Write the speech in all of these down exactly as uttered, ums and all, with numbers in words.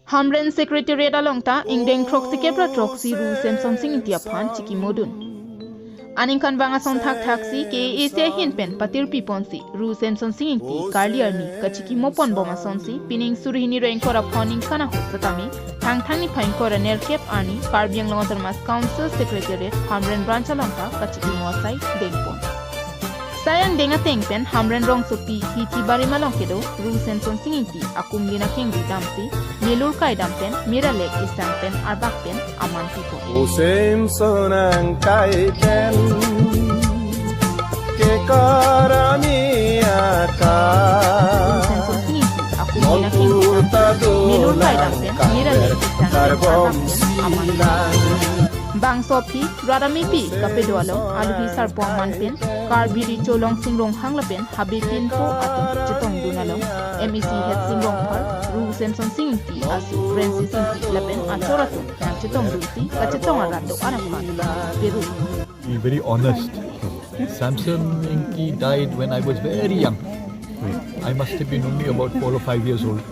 Hamren Secretariat along ta ingdeng throksi kep ra throksi Ru Semsonsing Ingti aphan chikimodun. Aningkanvang ason thakthaksi K A A C ahin pen patirpiponsi Ru Semsonsing Ingti karli arni kachikimopon bom asonsi pining suri hini ra ingkoi ra pho ningkan ahut setame Thangthang niphai ingkoi ra nerkep arni Karbi Anglong Autonomous Council Secretariat Hamren Branch along ta kachikimo asai dengpon. Sai angdeng ateng pen Hamren rongsopi Hithi Barim along kedo Ru Semsonsing Ingti akumlin akengri damsi melur kaidam pen mira lek isang pen arbak pen aman pipon. O Semson angkai pen ke karami aka. Ru Semsonsing Ingti akumlin akengri damsi melur kaidam pen mira lek isang pen arbak pen aman pipon. Bangso aphi rat amepi kapedo along aluhi sarpo aman pen Karbi Recho Longsing Ronghang lapen Habe Pinpo atum chetongdun along M A C Headsing Rongphar, Ru Semsonsing Ingti asu Francis Ingti lapen achor atum nangchetongdunsi kachetong arat do-an aphan peru. Be very honest. Samson Ingti died when I was very young. I must have been only about four or five years old.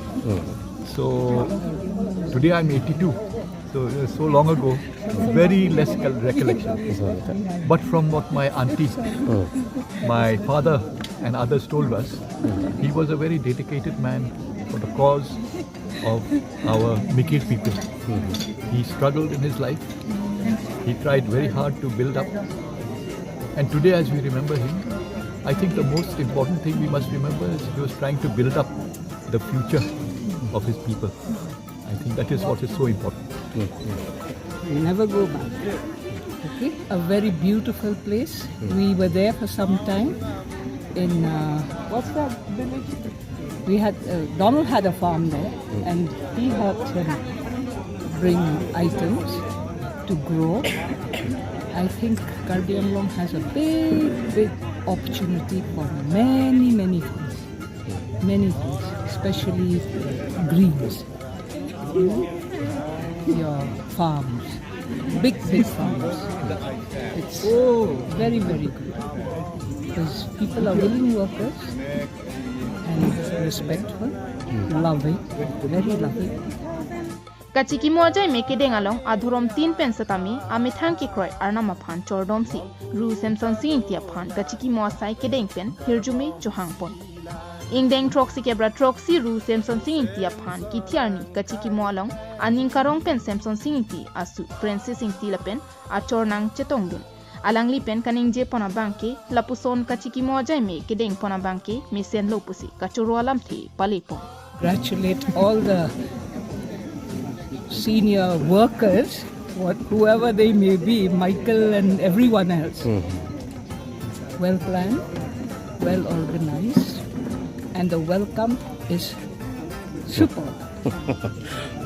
So today I'm eighty-two. So it was so long ago, very less col- recollection. But from what my auntie, my father, and others told us, he was a very dedicated man for the cause of our Mikir people. He struggled in his life. He tried very hard to build up. And today, as we remember him, I think the most important thing we must remember is he was trying to build up the future of his people. I think that is what is so important. We never go back. Okay, a very beautiful place. We were there for some time in uh, what's that village? We had uh, Donald had a farm there, and he helped him bring items to grow. I think Karbi Anglong has a big, big opportunity for many, many things. Many things, especially greens. Your farms, big, big farms. It's very, very good. Because people are willing workers and respectful, loving, very loving. Kachikimo ajaime kedeng along adhorom tin pen setame amethang kekroi arnam aphan chordomsi Ru Semsonsing Ingti aphan kachikimo asai kedeng pen hirjume chohangpon. Ingdeng throksi kep ra throksi Ru Semsonsing Ingti aphan kithi arni kachikimo along aning karong pen Semsonsing Ingti asu Francis Ingti lapen achor nangchetongdun. Alangli pen kaningjepon abangke lapuson kachikimo ajaime kedengpon abangke mesenlo pusi kachoro alamthe palepon. Congratulate all the senior workers, what, whoever they may be, Michael and everyone else. Well planned, well organized, and the welcome is super.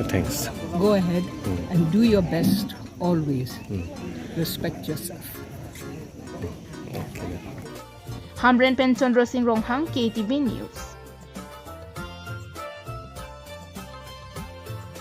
Thanks. Go ahead and do your best always. Respect yourself. Hamren pen Chandra Singh Ronghang, K T V News.